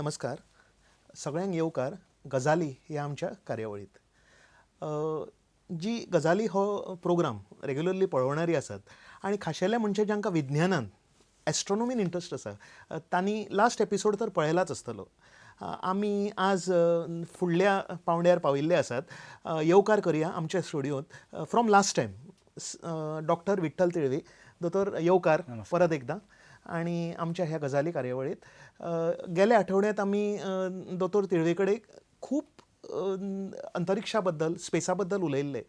नमस्कार सगळ्यांक येवकार गजाली ह्या आमच्या कार्यावळीत. जी गजाली हो प्रोग्राम रेग्युलरली पळोवणारी आसात आनी खाशेलें म्हणजे जांकां विज्ञानान एस्ट्रोनॉमीन इंट्रस्ट आसा तांणी लास्ट एपिसोड तर पळयलाच आसतलो. आमी आज फुडल्या पावंड्यार पाविल्ले आसात. येवकार करया आमच्या स्टुडियोंत from last time doctor Vitthal Tilve. दोतोर येवकार परत एकदां आनी आमच्या ह्या गजाली कार्यावळीत. गेल्या आठवड्यांत आमी दोतोर तिळवे कडेन खूब अंतरिक्षा बद्दल, स्पेसा बद्दल उलयल्ले.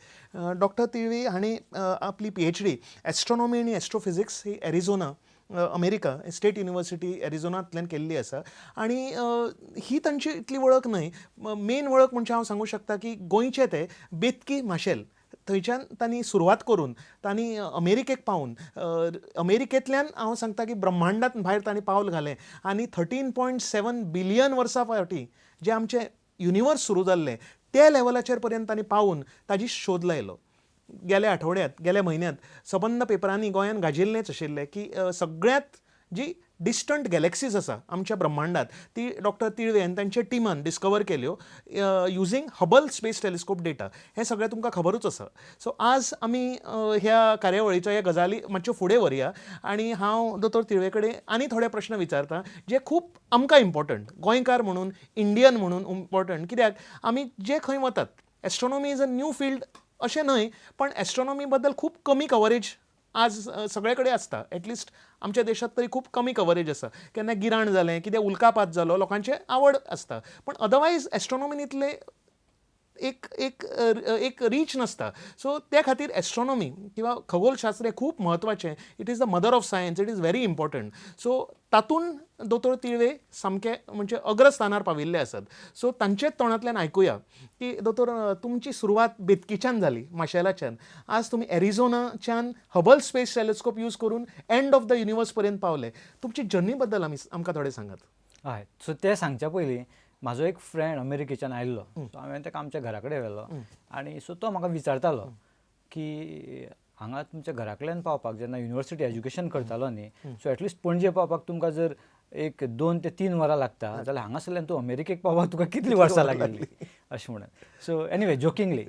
डॉक्टर तिळवे हांणी आपली PhD astronomy आनी एस्ट्रोफिजिक्स ही एरिझोना, अमेरिका, स्टेट युनिवर्सिटी एरिझोनांतल्यान केल्ली आसा आनी ही तांची इतली वळख न्हय. मेन वळख म्हणजे हांव सांगूं शकता की गोंयचे ते बेतकी माशेल थंयच्यान तांणी सुरवात करून तांणी अमेरिकेक पावून अमेरिकेंतल्यान हांव सांगता की ब्रह्मांडात भायर तांणी पावल घालें आनी 13.7 बिलियन वर्सां फावटी जें आमचें युनिवर्स सुरू जाल्लें त्या लेवलाचेर पर्यंत तांणी पावून ताजी शोध लायलो. गेल्या आठवड्यांत, गेल्या म्हयन्यांत सबंद पेपरांनी गोंयांत गाजिल्लेंच आशिल्लें की सगळ्यांत जी डिस्टंट गॅलेक्सीज आसा आमच्या ब्रह्मांडात ती डॉक्टर तिळवे आनी तांच्या टिमान डिस्कवर केल्यो using Hubble space telescope data. हें सगळें तुमकां खबरूच आसा. सो आज आमी ह्या कार्यावळीचो ह्या गजाली मातश्यो फुडें व्हरया आनी हांव दोतोर तिळवे कडेन आनी थोडे प्रश्न विचारता जे खूब आमकां इम्पॉर्टंट, गोंयकार म्हणून, इंडियन म्हणून इम्पॉर्टंट. कित्याक आमी जे खंय वतात, astronomy is a new field अशें न्हय, पण एस्ट्रोनॉमी बद्दल खूब कमी कवरेज आज सगळे कडेन आसता. एटलिस्ट आमच्या देशांत तरी खूब कमी कवरेज आसा. केन्ना गिराण जालें, कितें उल्कापात जालो, लोकांचें आवड आसता, पण अदरवायज एस्ट्रोनॉमीन इतलें एक एक एक रीच नासता. सो त्या खातीर एस्ट्रोनॉमी किंवा खगोलशास्त्र हें खूब म्हत्वाचें. It is the mother of science, it is very important. So तातूंत दोतोर तिळवे सामके म्हणजे अग्रस्थानार पाविल्ले आसात. सो तांचेच तोंडांतल्यान आयकुया की दोतोर, तुमची सुरवात बेतकीच्यान जाली, माशेलाच्यान. आज तुमी एरिझोनाच्यान हबल स्पेस टेलिस्कोप यूज करून एंड ऑफ the universe पर्यंत पावले. तुमची जर्नी बद्दल आमी आमकां थोडें सांगात. हय, सो तें सांगच्या पयलीं म्हाजो एक फ्रेंड अमेरिकेच्यान आयिल्लो. सो हांवें ताका आमच्या घरा कडेन व्हेलो आनी सो तो म्हाका विचारतालो की हांगा तुमच्या घरा कडल्यान पावपाक जेन्ना युनिवर्सिटी एज्युकेशन करतालो न्ही, सो एटलिस्ट पणजे पावपाक तुमकां जर 1, 2 ते 3 वरां लागता जाल्यार हांगासरल्यान तूं अमेरिकेक पावपाक तुका कितलीं वर्सां लागली अशें म्हणून. सो एनिवे जोकिंगली,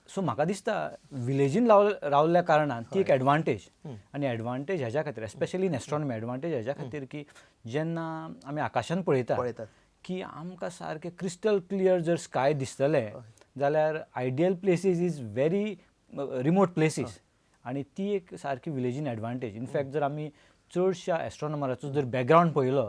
सो म्हाका दिसता विलेजीन रावल्ल्या कारणान ती एक एडवांटेज, आनी एडवांटेज हेज्या खातीर, एस्पेशली इन एस्ट्रॉनॉमी एडवांटेज हेज्या खातीर की जेन्ना आमी आकाशान पळयता की आमकां सारकें क्रिस्टल क्लियर जर स्काय दिसतलें जाल्यार ideal places is very remote places, आनी ती एक सारकी विलेजीन एडवांटेज. इनफॅक्ट जर आमी चडश्या एस्ट्रॉनॉमराचो जर बॅकग्रावंड पळयलो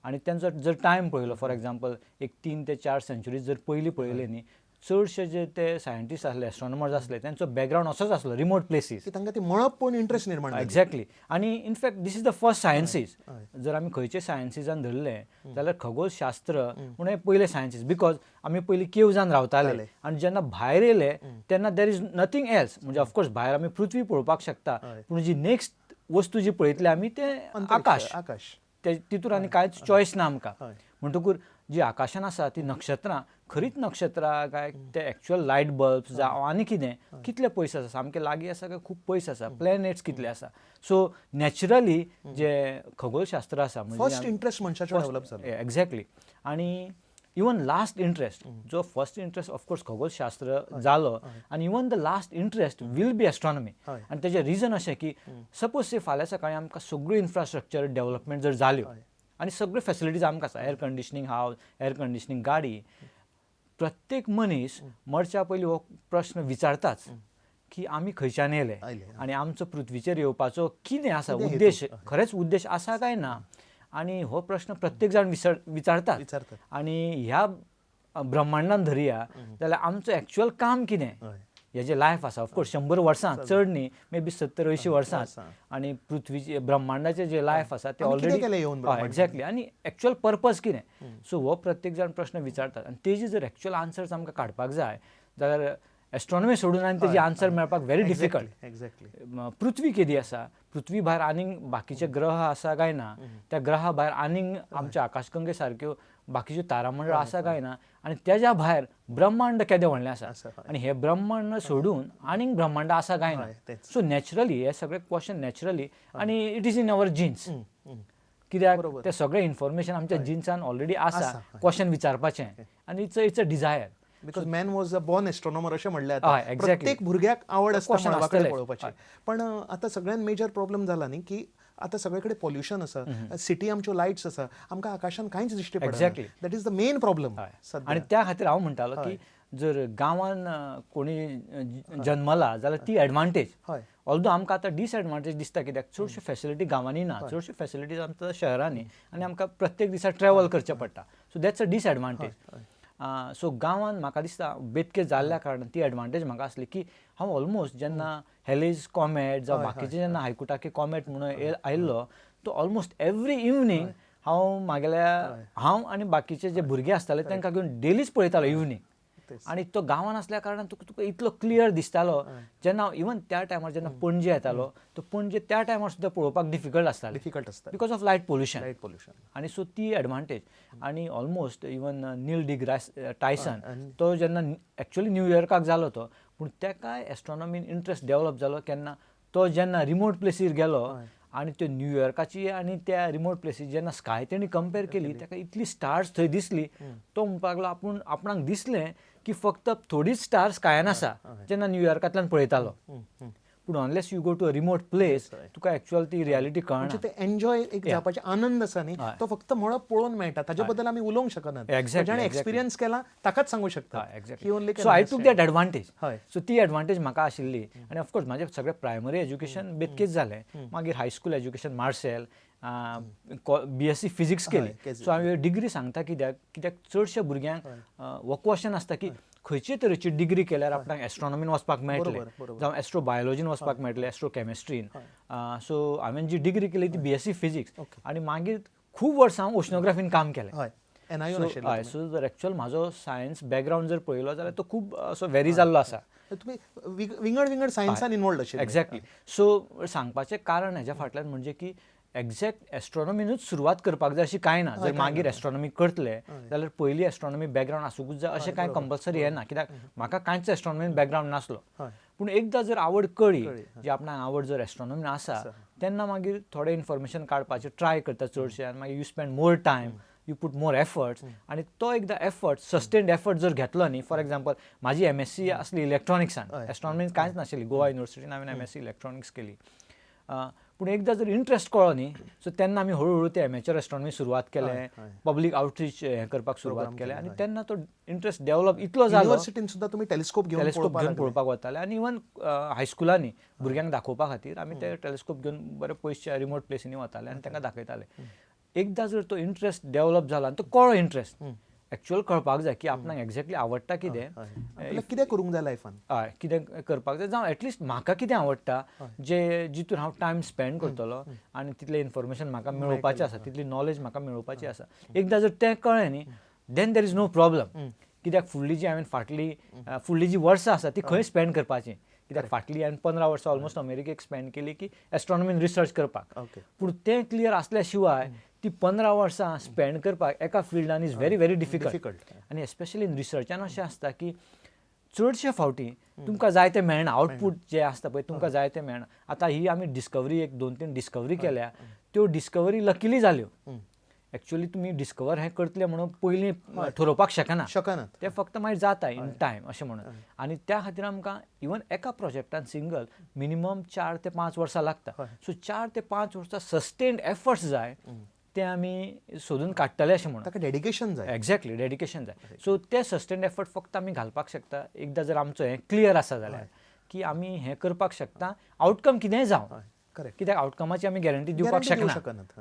आनी तेंचो जर टायम पळयलो, फॉर एग्जाम्पल एक 3 ते 4 सेंचुरीज जर पयलीं पळयले न्ही, चडशे जे ते सायंटिस्ट आसले, एस्ट्रॉनॉमर्स आसले, तेंचो बॅकग्रावंड असोच आसलो, रिमोट प्लेसीस. तांकां ती मळब पळोवन इंट्रस्ट निर्माण. एक्झॅक्टली. आनी in fact this is the first sciences. जर आमी खंयचे सायन्सीसान धरलें जाल्यार खगोलशास्त्र म्हूण हें पयलें सायन्सीस, because आमी पयलीं केव्जान रावताले आनी जेन्ना भायर येयले तेन्ना there is nothing else. म्हणजे ऑफकोर्स भायर आमी पृथ्वी पळोवपाक शकता, पूण जी नेक्स्ट वस्तू जी पळयतली आमी तें आकाश, आकाश तितूर आनी कांयच चॉयस ना आमकां. म्हणटकूच जी आकाशान आसा ती नक्षत्रां खरीच नक्षत्रां काय ते एक्चुअल लायट बल्ब्स जावं आनी कितें, कितले पयस आसा, सामकें लागीं आसा काय खूब पयस आसा, प्लॅनेट्स कितले आसा. सो नॅचरली जे खगोलशास्त्र आसा फर्स्ट इंट्रस्ट मनशाचो डेव्हलप जालो. एक्झॅक्टली. आनी इवन लास्ट इंट्रस्ट जो फर्स्ट इंट्रस्ट ऑफकोर्स खगोलशास्त्र जालो, आनी even the last interest will be astronomy. आनी तेजें रिजन अशें की सपोज से फाल्यां सकाळीं आमकां सगळ्यो इन्फ्रास्ट्रक्चर डेव्हलपमेंट जर जाल्यो आनी सगळ्यो फॅसिलिटीज आमकां आसा, air conditioning house, air conditioning गाडी, प्रत्येक मनीस मरच्या पयलीं हो प्रश्न विचारताच की आमी खंयच्यान येयले आनी आमचो पृथ्वीचेर येवपाचो कितें आसा उद्देश, खरेंच उद्देश आसा काय ना. आनी हो प्रश्न प्रत्येक जाण विचारतात. आनी ह्या ब्रह्मांडान धरया जाल्यार आमचो एक्चुअल काम कितें, हे जे लायफ आसा ऑफकोर्स 100 वर्सां चड न्ही, मे बी 70-80 वर्सां, आनी पृथ्वीचे ब्रह्मांडाचें जे लायफ आसा तें ऑलरेडी. एक्झॅक्टली. आनी एक्चुअल पर्पज कितें, सो हो प्रत्येक जाण प्रश्न विचारतात आनी तेजी जर एक्चुअल आन्सर्स आमकां काडपाक जाय जाल्यार एस्ट्रॉनॉमी सोडून आनी तेजी आन्सर मेळपाक व्हेरी डिफिकल्ट. एक्झॅक्टली. पृथ्वी केदी आसा, पृथ्वी भायर आनीक बाकीचे ग्रह आसा काय ना, त्या ग्रहा भायर आनीक आमच्या आकाशगंगे सारक्यो बाकीच्यो तारामंडळ आसा काय ना, आनी तेज्या भायर ब्रह्मांड केदें व्हडलें आसा आनी हे ब्रह्मांड सोडून आनीक ब्रह्मांड आसा काय ना. सो नॅचरली हे सगळे क्वेश्चन नॅचरली आनी it is in our genes. कित्याक ते सगळें इन्फॉर्मेशन आमच्या जिन्सान ऑलरेडी आसा, क्वेश्चन विचारपाचें आनी it's a desire. Because man was a born astronomer अशें म्हणलें आतां, प्रत्येक भुरग्याक आवड आसता मळबा कडेन पळोवपाची. पण आतां सगळ्यात मेजर प्रॉब्लम जाला न्ही की आतां सगळे कडेन पॉल्युशन आसा, सिटी आमच्यो लायट्स आसा, आमकां आकाशान कांयच दिश्टी पडना. That is the main problem. आनी त्या खातीर हांव म्हणटालो की जर गांवान कोणी जन्मला जाल्यार ती एडवांटेज. ऑल्दो आमकां आतां डिसएडवांटेज दिसता कित्याक चडश्यो फॅसिलिटी गांवांनी ना, चडश्यो फॅसिलिटीज आमकां शहरांनी आनी आमकां प्रत्येक दिसा ट्रॅवल करचें पडटा. So that's a disadvantage. So गांवान म्हाका दिसता बेतके जाल्ल्या कारणान ती एडवांटेज म्हाका आसली की हांव ऑलमोस्ट जेन्ना हेलीज कॉमेट जावं बाकीचे जेन्ना हायकुटाकी कॉमेट म्हणून आयिल्लो तो ऑलमोस्ट एवरी इवनींग हांव म्हागेल्या हांव आनी बाकीचे जे भुरगे आसताले तांकां घेवन डेलीच पळयतालो इवनींग. आनी तो गांवान आसल्या कारणान तुका इतलो क्लियर दिसतालो जेन्ना इवन त्या टायमार जेन्ना पणजे येतालो तो पणजे त्या टायमार सुद्दां पळोवपाक डिफिकल्ट आसतालें, डिफिकल्ट आसता because of light pollution. Light pollution. आनी सो ती एडवांटेज. आनी almost even Neil deGrasse Tyson तो जेन्ना एक्चुअली न्यूयॉर्काक जालो तो, पूण ताकाय एस्ट्रॉनॉमीन इंट्रस्ट डेवलप जालो केन्ना तो जेन्ना रिमोट प्लेसीर गेलो आनी त्यो न्यूयॉर्काची आनी त्या रिमोट प्लेसीर जेन्ना स्काय तेणी कंपेर केली ताका इतली स्टार्स थंय दिसली, तो म्हणपाक लागलो आपूण आपणाक दिसलें की फक्त थोडीच स्टार्स स्कायान आसा जेन्ना न्यूयॉर्कांतल्यान पळयतालो, पूण unless you go to a remote place तुका एक्चुअल ती रियालिटी कळना. ते एन्जॉय एक जावपाचे आनंद आसा न्ही तो फक्त मळब पळोवन मेळटा, ताजे बद्दल आमी उलोवंक शकनात. जाणें एक्सपिरियन्स केला ताकाच सांगू शकता. Exactly. So I took that advantage. So ती एडवांटेज म्हाका आशिल्ली. आनी ऑफकोर्स म्हाजें सगळें प्रायमरी एज्युकेशन बेतकेच जालें, मागीर high school education Marcel, BSc physics केली. सो हांवें डिग्री सांगता कित्याक कित्याक चडश्या भुरग्यांक हो क्वेश्चन आसता की खंयचे तरेची डिग्री केल्यार आपणाक एस्ट्रॉनॉमीन वचपाक मेळटलें, जावं एस्ट्रोबायोलॉजीन वचपाक मेळटलें, एस्ट्रोकेमिस्ट्रीन. सो हांवें जी डिग्री केली ती बीएससी फिजिक्स आनी मागीर खूब वर्सां हांव ओशनोग्राफीन काम केलें. हय. सो जर एक्चुअल म्हाजो सायन्स बॅकग्रावंड जर पळयलो जाल्यार तो खूब असो वेरी जाल्लो आसा. तुमी विंगड विंगड सायन्सान इनवॉल्ड आशिल्ले. एक्झॅक्टली. सो सांगपाचें कारण हेज्या फाटल्यान म्हणजे की एग्जॅक्ट एस्ट्रॉनॉमीनूच सुरवात करपाक जाय अशी कांय ना. जर मागीर एस्ट्रॉनॉमी करतले जाल्यार पयलीं एस्ट्रॉनॉमी बॅकग्रावंड आसूंकूच जाय अशें कांय कंपल्सरी येना, कित्याक म्हाका कांयच एस्ट्रॉनॉमीन बॅकग्रावंड नासलो. पूण एकदां जर आवड कळ्ळी, जी आपणाक आवड जर एस्ट्रॉनॉमीन आसा तेन्ना मागीर थोडें इन्फॉर्मेशन काडपाचें ट्राय करता चडशें आनी मागीर you spend more time, you put more efforts. आनी तो एकदां एफर्ट सस्टेन्ड एफर्ट जर घेतलो न्ही, फॉर एग्जाम्पल म्हाजी एमएससी आसली इलेक्ट्रॉनिक्सान, एस्ट्रॉनॉमीन कांयच नाशिल्ली, गोवा युनिवर्सिटीन हांवें एमएससी इलेक्ट्रॉनिक्स केली. पूण एकदां जर इंट्रस्ट कळ्ळो न्ही सो तेन्ना आमी हळू हळू ते एमेचर एस्ट्रॉनॉमी सुरवात केलें, पब्लीक आउटरीच हें करपाक सुरवात केलें आनी तेन्ना तो इंट्रस्ट डेवलप इतलो जालो. युनिवर्सिटीन सुद्दां तुमी टेलिस्कोप घेवन पळोवपाक वताले आनी इवन हायस्कुलांनी भुरग्यांक दाखोवपा खातीर आमी ते टेलिस्कोप घेवन बरे पयसच्या रिमोट प्लेसींनी वताले आनी तांकां दाखयताले. एकदां जर तो इंट्रस्ट डेवलप जाला आनी तो कळ्ळो इंट्रस्ट एक्चुअल कळपाक जाय की आपणाक एक्झॅक्टली आवडटा कितें, कितें करूंक जाय लायफान, हय कितें करपाक जाय, जावं एटलिस्ट म्हाका कितें आवडटा जे जितून हांव टायम स्पेंड करतलो आनी तितलें इन्फॉर्मेशन म्हाका मेळोवपाचें आसा, तितली नॉलेज म्हाका मेळोवपाची आसा. एकदां जर तें कळ्ळें न्ही then there is no problem. कित्याक फुडली जी हांवें फाटली फुडली जी वर्सां आसा ती खंय स्पेंड करपाची, कित्याक फाटली हांवें 15 वर्सां ऑलमोस्ट अमेरिकेक स्पेंड केली की एस्ट्रॉनॉमीन रिसर्च करपाक. पूण तें क्लियर आसल्या शिवाय ती 15 वर्सां स्पेंड करपाक एका फिल्डान is very very difficult. आनी एस्पेशली इन रिसर्चान अशें आसता की चडशे फावटी तुमकां जाय तें मेळना, आउटपूट जें आसता पळय तुमकां जाय तें मेळना. आतां ही आमी डिस्कवरी 1 2 3 डिस्कवरी केल्या, त्यो डिस्कवरी लकीली जाल्यो. एक्चुअली तुमी डिस्कवर हें करतले म्हणून पयलीं ठरोवपाक शकना, तें फक्त मागीर जाता इन टायम अशें म्हणून. आनी त्या खातीर आमकां इवन एका प्रोजेक्टान सिंगल मिनिमम 4 ते 5 वर्सां लागता. सो 4 ते 5 वर्सां सस्टेन्ड एफर्ट्स जाय, ते आमी सोदून काडटले अशें म्हणून. ताका डेडिकेशन जाय. एक्झॅक्टली, डेडिकेशन जाय. सो ते सस्टेन्ड एफर्ट फक्त आमी घालपाक शकता एकदां जर आमचो हें क्लियर आसा जाल्यार की आमी हें करपाक शकता, आउटकम कितेंय जावं. कित्याक आउटकमाची आमी गॅरंटी दिवपाक शकना.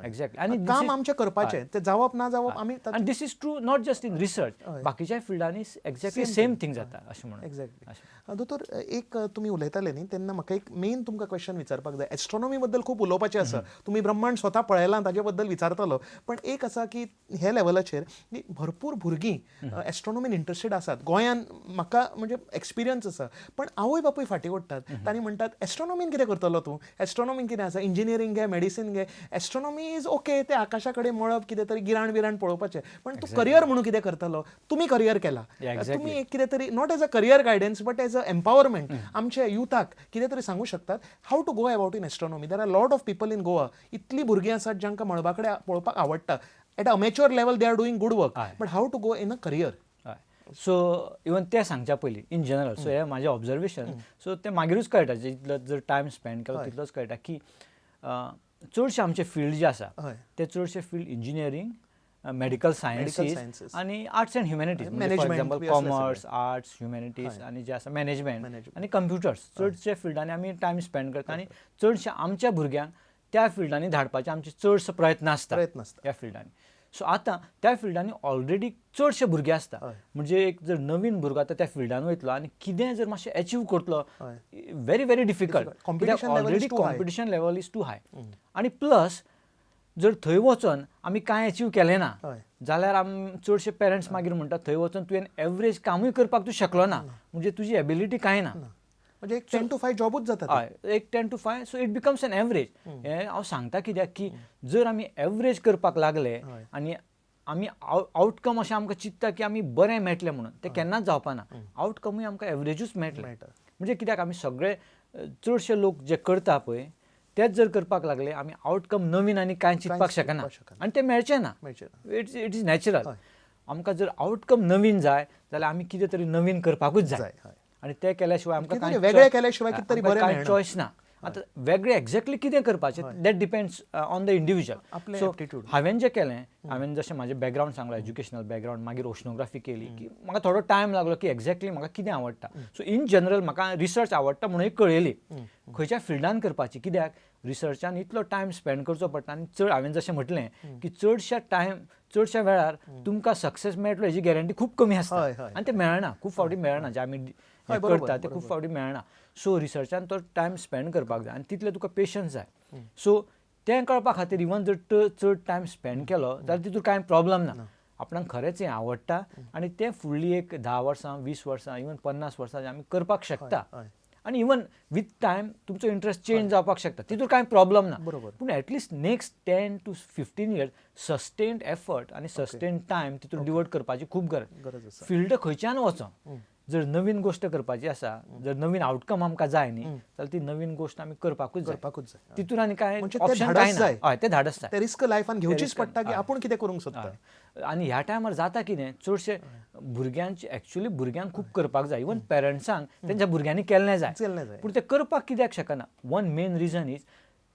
एक्झॅक्टली. आनी काम आमचें करपाचें, तें जावप ना जावप आमी. आनी this is true not just in research, बाकीच्या फिल्डांनी एक्झॅक्टली सेम थिंग जाता अशें म्हणून. एक्झॅक्टली. दोतोर, एक तुमी उलयताले न्ही तेन्ना म्हाका एक मेन तुमकां क्वेश्चन विचारपाक जाय. एस्ट्रॉनॉमी बद्दल खूब उलोवपाचें आसा, तुमी ब्रह्मांड स्वता पळयलां ताजे बद्दल विचारतलो, पण एक आसा की हे लेवलाचेर भरपूर भुरगीं एस्ट्रॉनॉमीन इंट्रस्टेड आसात. गोंयान म्हाका म्हणजे एक्सपिरियन्स आसा, पण आवय बापूय फाटीं ओडटात, तांणी म्हणटात एस्ट्रॉनॉमीन कितें करतलो तूं, एस्ट्रॉनॉमीन कितें आसा, इंजिनियरींग घे, मेडिसीन घे, एस्ट्रॉनॉमी is okay, ते आकाशा कडेन मळब कितें तरी गिराण बिराण पळोवपाचें, पण तूं करियर म्हणून कितें करतलो? तुमी करियर केला, तुमी एक कितें तरी not as a career guidance but as a empowerment आमच्या युथाक कितें तरी सांगू शकतात how to go about in astronomy. There are lot of people in Goa, इतलीं भुरगीं आसात जांकां मळबा कडेन पळोवपाक आवडटा. At amateur level they are doing good work, but how to go in a career? So even तें सांगच्या पयलीं इन जनरल, सो हें म्हाजें ऑब्जर्वेशन, सो तें मागीरूच कळटा, जितलो जर टायम स्पेंड केलो तितलोच कळटा की चडशे आमचे फिल्ड जे आसा ते चडशे field engineering, medical sciences आनी arts and humanities, for example commerce, arts, humanities आनी जे आसा मॅनेजमेंट आनी कंप्युटर्स, चडशे फिल्डांनी आमी टायम स्पेंड करता आनी चडशे आमच्या भुरग्यांक त्या फिल्डांनी धाडपाचे आमचे चडसो प्रयत्न आसता त्या फिल्डांनी. सो आतां त्या फिल्डांनी ऑलरेडी चडशे भुरगे आसता, म्हणजे एक जर नवीन भुरगो आतां त्या फिल्डान वयतलो आनी कितें जर मातशें एचीव करतलो, very very difficult, already competition level is too high. आनी प्लस जर थंय वचोन आमी कांय एचीव केलें ना जाल्यार आमी चडशे पेरंट्स मागीर म्हणटा थंय वचोन तुवें एवरेज कामूय करपाक तूं शकलो ना, म्हणजे तुजी एबिलिटी कांय ना, म्हणजे एक 10 to 5 जॉबूच जाता. हय, एक 10 to 5, so it becomes an average. हें हांव सांगता कित्याक की जर आमी एवरेज करपाक लागले आनी आमी आवटकम अशें आमकां चिंत्ता की आमी बरें मेळटलें म्हणून, तें केन्नाच जावपा ना. आवटकमूय आमकां एवरेजूच मेळटलें, म्हणजे कित्याक आमी सगळे चडशे लोक जे करता पळय तेच जर करपाक लागले आमी आवटकम नवीन आनी कांय चिंतपाक शकना आनी तें मेळचें ना. It's it is natural. आमकां जर आवटकम नवीन जाय जाल्यार आमी कितें तरी नवीन करपाकूच जाय आनी तें केल्या शिवाय आमकां कांय वेगळें केल्या शिवाय कितें तरी बरें कांय चॉयस ना. आतां वेगळें एक्झॅक्टली कितें करपाचें that depends on the individual. So हांवें जें केलें, हांवें जशें म्हाजें बॅकग्रावंड सांगलां, एज्युकेशनल बॅकग्रावंड, मागीर ओशनोग्राफी केली की म्हाका थोडो टायम लागलो की एक्झॅक्टली म्हाका कितें आवडटा. सो इन जनरल म्हाका रिसर्च आवडटा म्हणून कळयली खंयच्या फिल्डान करपाची, कित्याक रिसर्चान इतलो टायम स्पेंड करचो पडटा आनी चड हांवें जशें म्हटलें की चडश्या टायम चडश्या वेळार तुमकां सक्सेस मेळटलो हेजी गॅरंटी खूब कमी आसता आनी तें मेळना, खूब फावटी मेळना, जे आमी करता ते खूब फावटी मेळना. सो रिसर्चान तो टायम स्पेंड करपाक जाय आनी तितले तुका पेशन्स जाय. सो तें कळपा खातीर इवन जर चड टायम स्पेंड केलो जाल्यार तितून कांय प्रॉब्लम ना, आपणाक खरेंच हें आवडटा आनी तें फुडली एक 10 वर्सां 20 वर्सां इवन 50 वर्सां आमी करपाक शकता आनी इवन विथ टायम तुमचो इंट्रस्ट चेंज जावपाक शकता, तितून कांय प्रॉब्लम ना. पूण at least next 10 to 15 years sustained effort आनी सस्टेन्ड टायम तितून डिवोट करपाची खूब गरज आसा. फिल्ड खंयच्यान वचों, जर नवीन गोश्ट करपाची आसा, जर नवीन आवटकम आमकां जाय न्ही जाल्यार ती नवीन गोश्ट आमी करपाकूच जाय, तितून आनी कांय ऑप्शन कांय ना. हय, तें धाडस जाय, रिस्क लायफान घेवचीच पडटा की आपूण कितें करूंक सोदता. आनी ह्या टायमार जाता कितें, चडशे भुरग्यांचे एक्चुअली भुरग्यांक खूब करपाक जाय, इवन पेरंट्सांक तेंच्या भुरग्यांनी केल्लें जाय, पूण ते करपाक कित्याक शकना. वन मेन रिजन is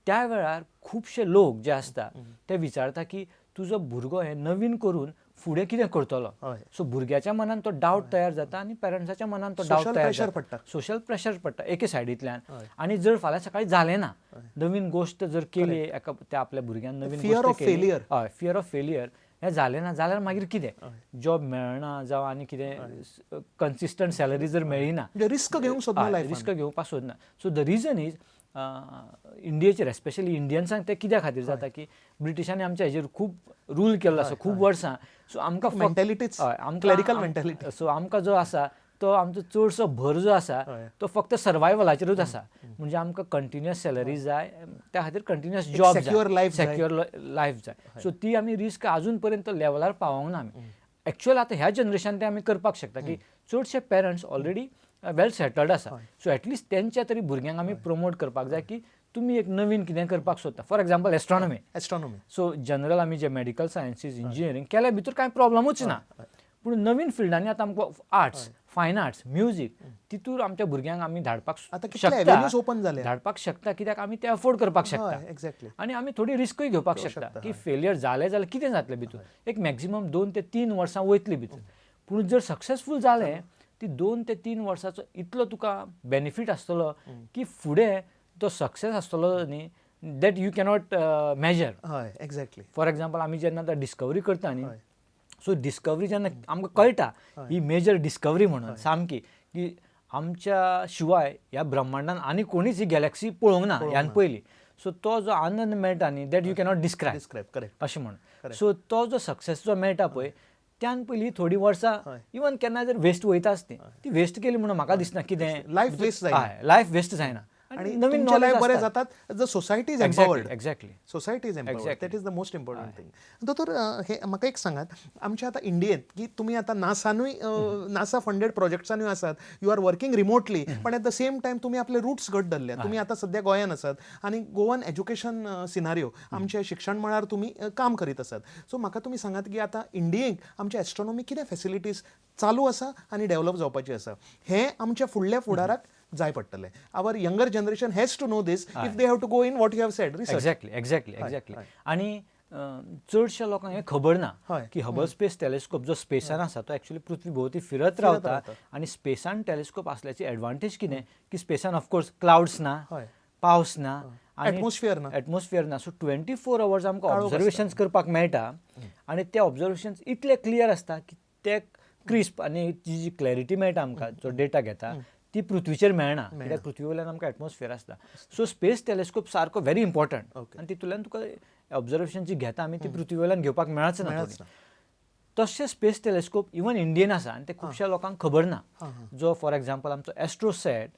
त्या वेळार खुबशे लोक जे आसता ते विचारता की तुजो भुरगो हें नवीन करून फुडें कितें करतलो. सो भुरग्याच्या मनान तो डावट तयार जाता आनी पेरंट्साच्या मनान तो डावट तयार जाता, सोशल प्रेशर पडटा एके सायडींतल्यान. आनी जर फाल्यां सकाळीं जालें ना, नवीन गोश्ट जर केली एका त्या आपल्या भुरग्यान नवीन गोश्ट केली, हय, फियर ऑफ फेलियर हें जालें ना जाल्यार मागीर कितें जॉब मेळना जावं आनी कितें कन्सिस्टंट सॅलरी जर मेळ्ळी ना, रिस्क घेवंक सोदना, रिस्क घेवपाक सोदना. सो the reason is इंडियेचेर एस्पेशली इंडियन्सांक तें कित्या खातीर जाता की ब्रिटिशांनी आमच्या हेजेर खूब रूल केल्लो आसा खूब वर्सां. सो आमकां मेंटॅलिटीच, क्लरिकल मेंटॅलिटी, सो आमकां जो आसा तो आमचो चडसो भर जो आसा तो फक्त सर्वायवलाचेरूच आसा, म्हणजे आमकां कंटिन्युअस सॅलरी जाय, त्या खातीर कंटिन्युअस जॉब जाय, सेक्युअर लायफ जाय. सो ती आमी रिस्क आजून पर्यंत लेवलार पावोंक ना आमी. एक्चुअल आतां ह्या जनरेशन ते आमी करपाक शकता की चडशे पेरंट्स ऑलरेडी वेल सेटल्ड आसा, सो एटलिस्ट तेंच्या तरी भुरग्यांक आमी प्रमोट करपाक जाय की तुमी एक नवीन कितें करपाक सोदता. For example astronomy, astronomy so general आमी जे मेडिकल सायन्सीस इंजिनियरींग केल्या भितर कांय प्रॉब्लमूच ना, पूण नवीन फिल्डांनी आतां आमकां आर्ट्स, फायन आर्ट्स, म्युजीक तितूर आमच्या भुरग्यांक आमी धाडपाक शकता, धाडपाक शकता कित्याक आमी ते अफोर्ड करपाक शकता. एक्झॅक्टली, आनी आमी थोडी रिस्कूय घेवपाक शकता की फेलियर जालें जाल्यार कितें जातलें भितर, एक मॅक्झिमम 2 ते 3 वर्सां वयतली भितर, पूण जर सक्सेसफूल जालें ती 2 ते 3 वर्साचो इतलो तुका बेनिफीट आसतलो की फुडें तो सक्सेस आसतलो न्ही, that you cannot measure. हय, एक्झॅक्टली. फॉर एक्झाम्पल आमी जेन्ना आतां डिस्कवरी करता न्ही, सो डिस्कवरी जेन्ना आमकां कळटा ही मेजर डिस्कवरी म्हणून सामकी की आमच्या शिवाय ह्या ब्रह्मांडान आनी कोणीच ही गॅलेक्सी पळोवंक ना ह्यान पयलीं, सो तो जो आनंद मेळटा न्ही that you cannot describe, correct, अशें म्हणून. सो तो जो सक्सेस जो मेळटा पळय त्यान पयलीं थोडीं वर्सां इवन केन्ना जर वेस्ट वयता आसती ती वेस्ट केली म्हणून म्हाका दिसना कितें लायफ वेस्ट जायना, लायफ वेस्ट जायना. आणि नवीन नॉलेज बरें जातात. The society is empowered. Exactly, society is empowered, that is the most important thing. दोतोर, हे म्हाका एक सांगात, आमच्या आतां इंडियेंत की तुमी आतां नासानूय, नासा फंडेड प्रोजेक्ट्सानूय आसात, you are working remotely, पण एट the same time तुमी आपले रुट्स घट धरले. तुमी आतां सद्या गोंयान आसात आनी गोवन एज्युकेशन सिनारियो, आमच्या शिक्षण मळार तुमी काम करीत आसात. सो म्हाका तुमी सांगात की आतां इंडियेक आमच्या एस्ट्रॉनॉमी कितें फॅसिलिटीज चालू आसा आनी डेव्हलप जावपाची आसा, हें आमच्या फुडल्या फुडाराक जाय पडटलें. Our younger generation has to know this if they have to go in what you have said, research. Exactly exactly exactly. आनी चडश्या लोकांक हें खबर ना की हबल स्पेस टेलिस्कोप जो स्पेसान आसा तो एक्चुअली पृथ्वी भोंवती फिरत रावता. आनी स्पेसान टेलिस्कोप आसल्याची एडवांटेज कितें की स्पेसान ऑफकोर्स क्लाउड्स ना, पावस ना, एटमॉस्फियर ना, एटमॉस्फियर ना. सो 24 आवर्स आमकां ऑब्जर्वेशन्स करपाक मेळटा आनी ते ऑब्जर्वेशन्स इतले क्लियर आसता की ते क्रिस्प आनी जी जी क्लॅरिटी मेळटा आमकां जो डेटा घेता ती पृथ्वीचेर मेळना, कित्याक पृथ्वी वयल्यान आमकां एटमॉस्फियर आसता. सो स्पेस टेलिस्कोप सारको व्हेरी इम्पॉर्टंट आनी तितूंतल्यान तुका ऑब्जर्वेशन जी घेता आमी ती पृथ्वी वयल्यान घेवपाक मेळच ना. तशें स्पेस टेलिस्कोप इवन इंडियन आसा आनी ते खुबश्या लोकांक खबर ना. जो फॉर एग्जाम्पल आमचो एस्ट्रोसॅट,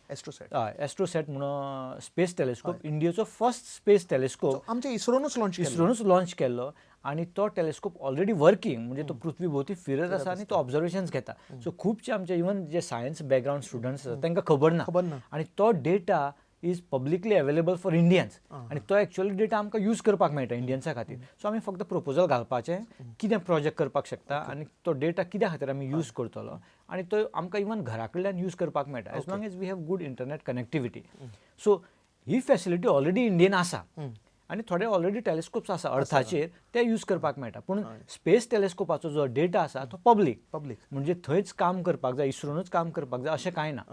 हय, एस्ट्रोसॅट म्हणून स्पेस टेलिस्कोप, इंडियेचो फर्स्ट स्पेस टेलिस्कोप आमच्या इस्रोनूच लॉन्च, इस्रोनूच लॉन्च केल्लो आनी तो टेलिस्कोप ऑलरेडी वर्किंग, म्हणजे तो पृथ्वी भोंवती फिरत आसा आनी तो ऑब्जर्वेशन्स घेता. सो खुबशे आमचे इवन जे सायन्स बॅकग्रावंड स्टुडंट्स आसा तांकां खबर ना आनी तो data is publicly available for Indians आनी तो एक्चुअली डेटा आमकां यूज करपाक मेळटा इंडियन्सा खातीर. सो आमी फक्त प्रपोजल घालपाचें कितें प्रोजेक्ट करपाक शकता आनी तो डेटा कित्या खातीर आमी यूज करतलो आनी तो आमकां इवन घरा कडल्यान यूज करपाक मेळटा as long as we have good internet connectivity. So he facility already Indian आसा आनी थोडे ऑलरेडी टेलिस्कोप्स आसा अर्थाचेर ते यूज करपाक मेळटा. पूण स्पेस टेलिस्कोपाचो जो डेटा आसा तो पब्लीक, पब्लीक म्हणजे थंयच काम करपाक जाय, इस्रोनूच काम करपाक जाय अशें कांय ना.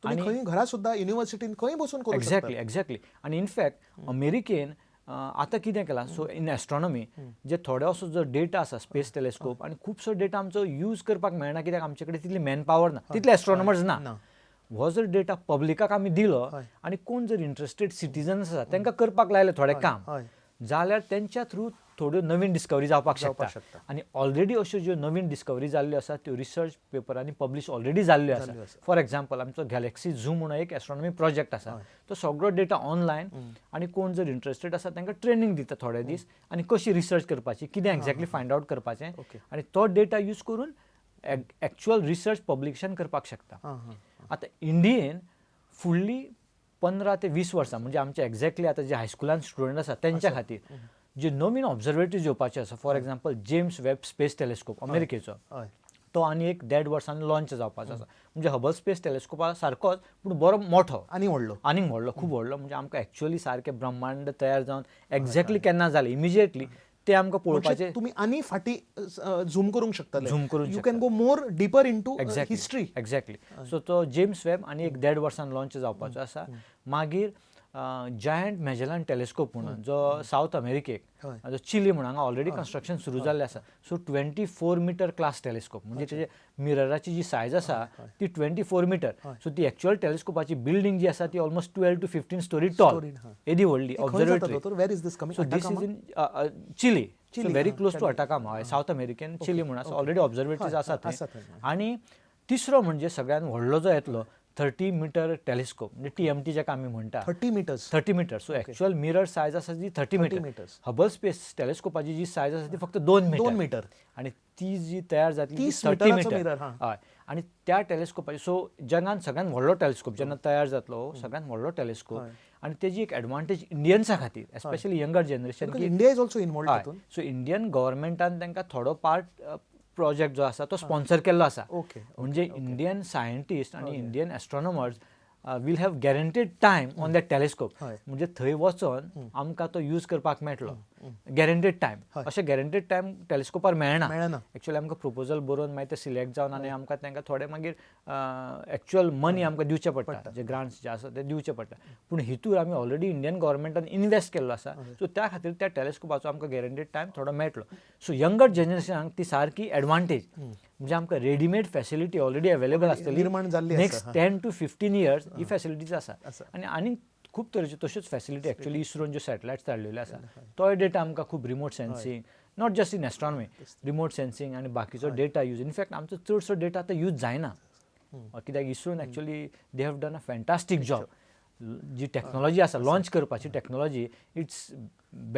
आनी खंय घरा सुद्दां युनिवर्सिटीन खंय बसून करूं शकता. Exactly exactly. आनी इनफॅक्ट अमेरिकेन आतां कितें केलां, सो इन एस्ट्रॉनॉमी जे थोडे असो जो डेटा आसा स्पेस टेलिस्कोप आनी खुबसो डेटा आमचो यूज करपाक मेळना कित्याक आमचे कडेन तितली मॅन पावर ना, तितले एस्ट्रॉनॉमर्स ना. हो जर डेटा पब्लिकाक आमी दिलो आनी कोण जर इंट्रस्टेड सिटीजन्स आसा तांकां करपाक लायलें थोडें काम जाल्यार तेंच्या थ्रू थोड्यो नवीन डिस्कवरी जावपाक शकता. आनी ऑलरेडी अश्यो ज्यो नवीन डिस्कवरी जाल्ल्यो आसा त्यो रिसर्च पेपरांनी पब्लिश ऑलरेडी जाल्ल्यो आसा. फॉर एग्जाम्पल आमचो गॅलेक्सी झूम म्हणून एक एस्ट्रॉनॉमी प्रोजेक्ट आसा, तो सगळो डेटा ऑनलायन आनी कोण जर इंट्रस्टेड आसा तांकां ट्रेनींग दिता थोडे दीस आनी कशी रिसर्च करपाची, कितें एक्झॅक्टली फायंड आवट करपाचें आनी तो डेटा यूज करून एक्चुअल रिसर्च पब्लिकेशन करपाक शकता. आतां इंडियेन फुडली 15 ते 20 वर्सां म्हणजे आमचे एक्झॅक्टली आतां जे हायस्कुलान स्टुडंट आसा तेंच्या खातीर जे नवीन ऑब्जर्वेटरीज येवपाचे आसा, for example James Webb space telescope अमेरिकेचो, तो आनी एक 1.5 वर्सान लॉन्च जावपाचो आसा. म्हणजे हबल स्पेस टेलिस्कोपा सारकोच पूण बरो मोठो आनी व्हडलो, आनीक व्हडलो, खूब व्हडलो. म्हणजे आमकां एक्चुअली सारकें ब्रह्मांड तयार जावन एक्झॅक्टली केन्ना जालें इमिजिएटली ते आमकां पळोवपाचें. तुमी आनी फाटीं झूम करूंक शकतले, झूम करूंक, you can go more deeper into history. Exactly. So तो जेम्स वेब आनी एक 1.5 वर्सान लॉन्च जावपाचो आसा. मागीर जायंट मॅजेलान टेलिस्कोप म्हणून जो सावथ अमेरिकेक, जो चिली म्हणून हांगा ऑलरेडी कन्स्ट्रक्शन सुरू जाल्लें आसा. सो 24 मिटर क्लास टेलिस्कोप म्हणजे तेजे मिरराची जी सायज आसा ती 24 मिटर. सो ती एक्चुअल टेलिस्कोपाची बिल्डींग जी आसा ती ऑलमोस्ट 12 to 15 story toll, येदी व्हडली observatory. Where is this coming? So this is in Chile, very close to Atacama, हय, सावथ अमेरिकन चिली म्हणून आसा, ऑलरेडी ऑब्जर्वेटरीज आसा थंय. आनी तिसरो म्हणजे सगळ्यान व्हडलो जो येतलो 30 मिटर टेलिस्कोप म्हणजे TMT जाका आमी म्हणटा, 30 meters, 30 meter. So actual mirror size आसा ती 30 मिटर. हबल स्पेस टेलिस्कोपाची जी सायज आसा ती फक्त 2 मिटर आनी ती जी तयार जातली 30 मिटर. हय, आनी त्या टेलिस्कोपाची, सो जगान सगळ्यान व्हडलो टेलिस्कोप जेन्ना तयार जातलो, सगळ्यान व्हडलो टेलिस्कोप. आनी तेजी एक एडवांटेज इंडियन्सा खातीर, especially younger generation, India is also involved. So Indian गव्हर्मेंटान तांकां थोडो पार्ट प्रोजेक्ट जो आसा तो स्पॉन्सर केल्लो आसा. म्हणजे इंडियन सायंटिस्ट आनी Indian astronomers will have guaranteed time on that telescope. म्हणजे थंय वचोन आमकां तो यूज करपाक मेळटलो गॅरंटीड टायम. अशें गॅरंटीड टायम टेलिस्कोपार मेळना. एक्चुअली आमकां प्रपोजल बरोवन मागीर ते सिलेक्ट जावन आनी आमकां तांकां थोडे मागीर एक्चुअल मनी आमकां दिवचें पडटा, जे ग्रांट्स जे आसा ते दिवचे पडटा. पूण हितूर आमी ऑलरेडी इंडियन गव्हर्मेंटान इन्वेस्ट केल्लो आसा, सो त्या खातीर त्या टेलिस्कोपाचो आमकां गॅरंटीड टायम थोडो मेळटलो. सो यंगर जनरेशनाक ती सारकी एडवांटेज, म्हणजे आमकां रेडीमेड फॅसिलिटी ऑलरेडी अवेलेबल आसतली निर्माण जाल्ली next 10 to 15 years he facilities आसा. आनी आनीक खूब तरेच्यो तश्योच फॅसिलिटी एक्चुअली इस्रोन ज्यो सॅटेलायट्स धाडलेल्यो आसा तोय डेटा आमकां खूब remote sensing, not just in astronomy, remote sensing आनी बाकीचो डेटा यूज. इनफॅक्ट आमचो चडसो डेटा आतां यूज जायना, कित्याक इस्रोन actually they have done a fantastic job. जी टॅक्नोलॉजी आसा लॉन्च करपाची technology it's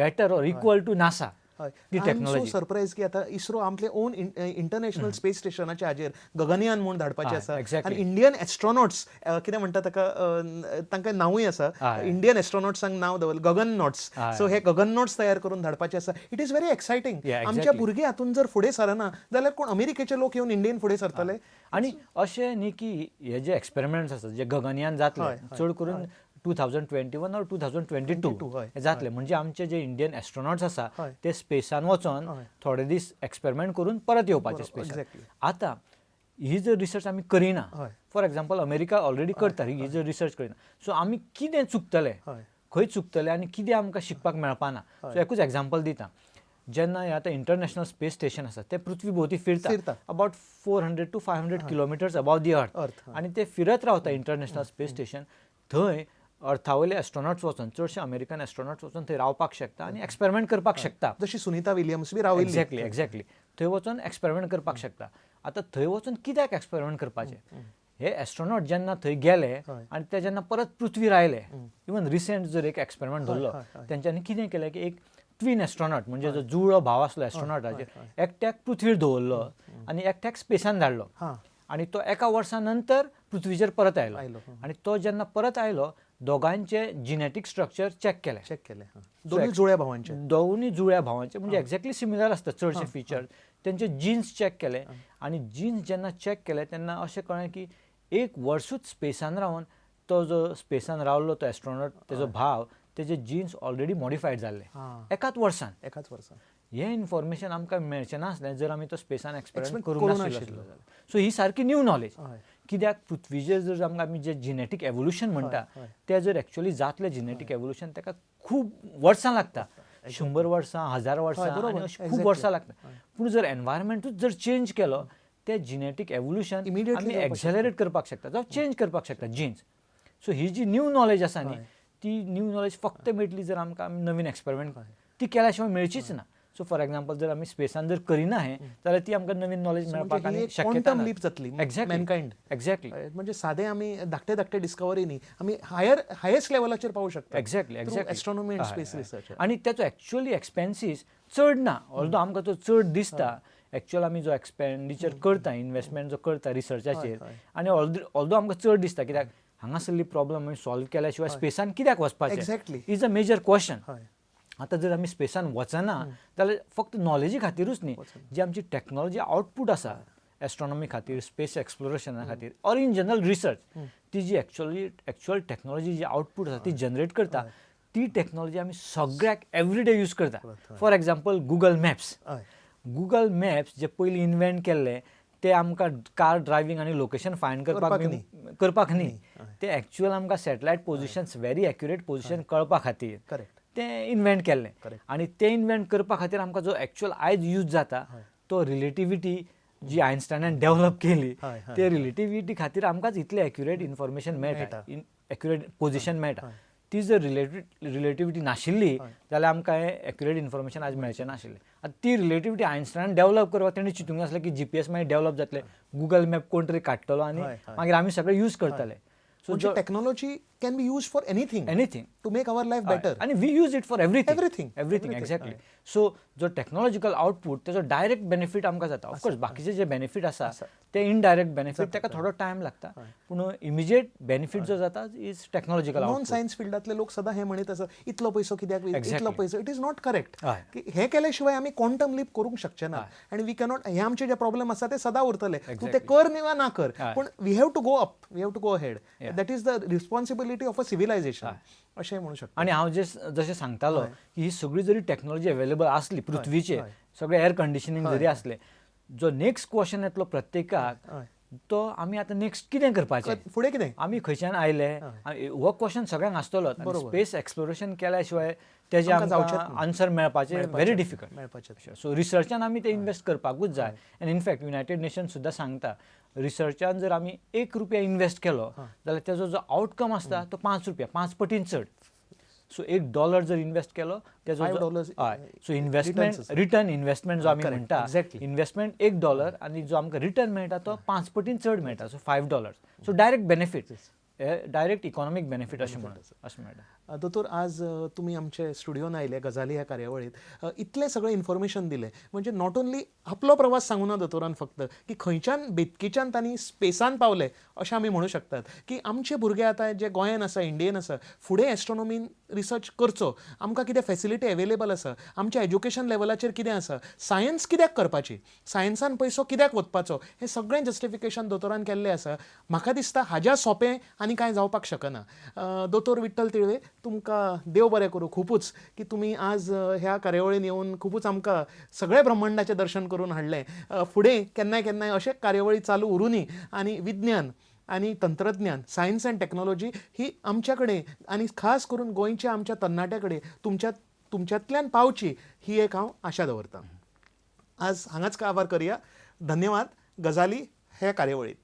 better or equal to NASA. ती टेक्नॉलॉजी सरप्रायज की आता इस्रो आपले ओन इंटरनॅशनल स्पेस स्टेशनाच्या हाजेर गगनयान म्हूण धाडपाचें आसा आनी इंडियन एस्ट्रॉनॉट्स कितें म्हणटा ताका तांकां नांवूय आसा, इंडियन एस्ट्रॉनॉट्सांक नांव दवरलें गगननॉट्स. सो हे गगननॉट्स तयार करून धाडपाचे आसा. It is very exciting. आमच्या भुरगे हातून जर फुडें सरना जाल्यार कोण अमेरिकेचे लोक येवन इंडियन फुडें सरतले. आनी अशें न्ही की हे जे एक्सपेरिमेंट्स आसात जे गगनयान जातले चड करून 2021 or 2022 जातले, म्हणजे आमचे जे इंडियन एस्ट्रॉनॉट्स आसा ते स्पेसान वचोन थोडे दीस एक्सपेरिमेंट करून परत येवपाचे स्पेसान. आतां ही जर रिसर्च आमी करिना, फॉर एग्जाम्पल अमेरिका ऑलरेडी करता ही जर रिसर्च करिना, सो आमी कितें चुकतले, खंय चुकतले आनी कितें आमकां शिकपाक मेळपाना. सो एकूच एग्जाम्पल दिता, जेन्ना हे आतां इंटरनॅशनल स्पेस स्टेशन आसा ते पृथ्वी भोवती फिरता about 400 to 500 kilometres above the earth, आनी ते फिरत रावता इंटरनॅशनल स्पेस स्टेशन. थंय अर्थावयले एस्ट्रॉनॉट्स वचोन, चडशे अमेरिकन एस्ट्रॉनॉट्स वचोन थंय रावपाक शकता आनी एक्सपेरिमेंट करपाक शकता, जशी सुनीता विलियम्स बी राविल्ली. एक्झॅक्टली एक्झॅक्टली थंय वचोन एक्सपेरिमेंट करपाक शकता. आतां थंय वचोन कित्याक एक्सपेरिमेंट करपाचें, हे एस्ट्रॉनॉट जेन्ना थंय गेले आनी ते जेन्ना परत पृथ्वीर आयले, इवन रिसेंट जर एक एक्सपेरिमेंट धरलो तेंच्यांनी कितें केलें की एक ट्विन एस्ट्रॉनॉट म्हणजे जो जुळो भाव आसलो एस्ट्रॉनॉटाचेर एकट्याक पृथ्वीर दवरलो आनी एकट्याक स्पेसान धाडलो आनी तो एका वर्सा नंतर पृथ्वीचेर परत आयलो आनी तो जेन्ना परत आयलो दोगांचे जिनेटीक स्ट्रक्चर चॅक केले. चॅक केले दोनूय जुळ्या भावांचे, दोनूय जुळ्या भावांचे म्हणजे एक्झॅक्टली सिमिलर आसता चडशे फिचर. तेंचे जिन्स चॅक केले आनी जिन्स जेन्ना चॅक केले तेन्ना अशें कळ्ळें की एक वर्सूच स्पेसान रावन तो जो स्पेसान रावलो तो एस्ट्रॉनॉट तेजो भाव तेजे जिन्स ऑलरेडी मॉडिफायड जाल्ले एकाच वर्सान. एकाच वर्सान हें इन्फॉर्मेशन आमकां मेळचें नासलें जर आमी तो स्पेसान एक्सपेरिमेंट करूंक नाशिल्लो. सो ही सारकी न्यू नॉलेज. कित्याक पृथ्वीचेर जर आमकां आमी जे जिनेटीक एवोल्युशन म्हणटा तें जर एक्चुअली जातलें जिनेटीक एवोल्युशन ताका खूब वर्सां लागता, 100 वर्सां, 1000 वर्सां, अशीं खूब वर्सां लागता. पूण जर एनवायरमेंटूच जर चेंज केलो ते जिनेटीक एवोल्युशन आमी एक्सेलरेट करपाक शकता जावं चेंज करपाक शकता जिन्स. सो ही जी न्यू नॉलेज आसा न्ही ती न्यू नॉलेज फक्त मेळटली जर आमकां नवीन एक्सपेरिमेंट ती केल्या शिवाय मेळचीच ना. सो फॉर एग्जाम्पल जर आमी स्पेसान जर करिना हें जाल्यार ती आमकां नवीन नॉलेज मेळपाक आनी शक्यता लीप जातली. एक्झॅक्टली मॅनकायंड. एक्झॅक्टली म्हणजे साधे आमी धाकटे धाकटे डिस्कवरी न्ही, आमी हायेस्ट लेवलाचेर पावूं शकता. Exactly exactly astronomy and space research. आनी तेचो एक्चुअली एक्सपेन्सीस चड ना, ऑल्दो आमकां तो चड दिसता एक्चुअल आमी जो एक्सपेंडिचर करता, इन्वेस्टमेंट जो करता रिसर्चाचेर, आनी ऑल्दो आमकां चड दिसता कित्याक हांगासरली प्रॉब्लम आमी सॉल्व केल्या शिवाय स्पेसान कित्याक वचपाचें, exactly is a major question. आतां जर आमी स्पेसान वचना जाल्यार फक्त नॉलेजी खातीरूच न्ही, जी आमची टॅक्नोलॉजी आउटपूट आसा एस्ट्रॉनॉमी खातीर, स्पेस एक्सप्लोरेशना खातीर ऑर इन जनरल रिसर्च, ती जी एक्चुअल टॅक्नोलॉजी जी आउटपूट आसा ती जनरेट करता, ती टॅक्नोलॉजी आमी सगळ्याक एवरीडे यूज करता. For example Google Maps. Google Maps जे पयलीं इन्वेंट केल्ले ते आमकां कार ड्रायव्हींग आनी लोकेशन फायंड करपाक न्ही, ते एक्चुअल आमकां satellite positions very accurate position कळपा खातीर तें इन्वेंट केल्लें. आनी तें इन्वेंट करपा खातीर आमकां जो एक्चुअल आयज यूज जाता तो रिलेटिविटी जी आयन्स्टायनान डेव्हलप केली ते रिलेटिविटी खातीर आमकांच इतलें एक्युरेट इन्फॉर्मेशन मेळटा, एक्युरेट पोजिशन मेळटा. ती जर रिलेटिविटी नाशिल्ली जाल्यार आमकां हें एक्युरेट इन्फॉर्मेशन आज मेळचें नाशिल्लें. आतां ती रिलेटिविटी आयन्स्टायनान डेव्हलप करपाक तेणें चिंतूंक नासलें की जीपीएस मागीर डेव्हलप जातलें, गुगल मॅप कोण तरी काडटलो आनी मागीर आमी सगळें यूज करतले. So technology can be used for anything, anything to make our life better. And we use it for everything. Everything. Everything, exactly. So जो technological output तेजो direct benefit आमकां जाता. Of course बाकीचे जे benefit आसा ते indirect benefit ताका थोडो time लागता, पूण immediate benefit जो जाता is technological output. Non science फिल्डांतले लोक सदां हें म्हणीत आसा इतलो पयसो कित्याक, इतलो पयसो, it is not correct. हें केले शिवाय आमी क्वांटम लीप करूंक शकचे ना आनी we cannot, हे आमचे जे प्रॉब्लम आसा ते सदां उरतले, तूं ते कर वा ना कर, पूण we have to go up, we have to go ahead. That is the responsibility of a civilization अशें म्हणू शकता. आनी हांव जशें सांगतालो की ही सगळी जरी टॅक्नोलॉजी अवेलेबल आसली पृथ्वीचेर, सगळें एअर कंडिशनिंग जरी आसलें, जो नेक्स्ट क्वेश्चन येतलो प्रत्येकाक तो आमी आतां नेक्स्ट कितें करपाचें, फुडें कितें, आमी खंयच्यान आयले, हो क्वेश्चन सगळ्यांक आसतलो. स्पेस एक्सप्लोरेशन केल्या शिवाय तेजें आमकां आन्सर मेळपाचें व्हेरी डिफिकल्ट मेळपाचें. सो रिसर्चान आमी ते इन्वेस्ट करपाकूच जाय. एंड इनफॅक्ट युनायटेड नेशन सुद्दां सांगता रिसर्चान जर आमी 1 रुपया इन्वेस्ट केलो जाल्यार तेजो जो आउटकम आसता तो 5 रुपया, 5 पटीन चड. सो $1 जर इन्वेस्ट केलो तेजो हय, सो इन्वेस्टमेंट रिटर्न इन्वेस्टमेंट जो आमी म्हणटा, इन्वेस्टमेंट $1 आनी जो आमकां रिटर्न मेळटा तो 5 पटीन चड मेळटा, सो $5. So direct benefit हे डायरेक्ट इकॉनॉमीक बेनिफीट अशें म्हणून अशें मेळटा. दोतोर, आज तुमी आमचे स्टुडियोन आयले गजाली ह्या कार्यावळींत, इतलें सगळें इन्फॉर्मेशन दिलें, म्हणजे not only आपलो प्रवास सांगूना दोतोरान फक्त की खंयच्यान बेतकीच्यान तांणी स्पेसान पावले अशें आमी म्हणू शकतात की आमचे भुरगे आतां जे गोंयान आसा, इंडियेन आसा, फुडें एस्ट्रोनॉमीन रिसर्च करचो, आमकां कितें फॅसिलिटी एवेलेबल आसा, आमच्या एज्युकेशन लेवलाचेर कितें आसा, सायन्स कित्याक करपाची, सायन्सान पयसो कित्याक वचपाचो, हें सगळें जस्टिफिकेशन दोतोरान केल्लें आसा. म्हाका दिसता हाज्या सोंपें आनी कांय जावपाक शकना. दोतोर विठ्ठल तिळवे, तुमकां देव बरें करूं खुबूच की तुमी आज ह्या कार्यावळीन येवन खुबूच आमकां सगळें ब्रह्मांडाचें दर्शन करून हाडलें. फुडें केन्नाय केन्नाय अशें कार्यावळी चालू उरुनी आनी विज्ञान आनी तंत्रज्ञान, सायन्स अँड टॅक्नॉलॉजी ही आमच्या कडेन आनी खास करून गोंयच्या आमच्या तरणाट्या कडेन तुमच्यांतल्यान पावची ही एक हांव आशा दवरतां. आज हांगाच काबार करया. धन्यवाद. गजाली ह्या कार्यावळीत.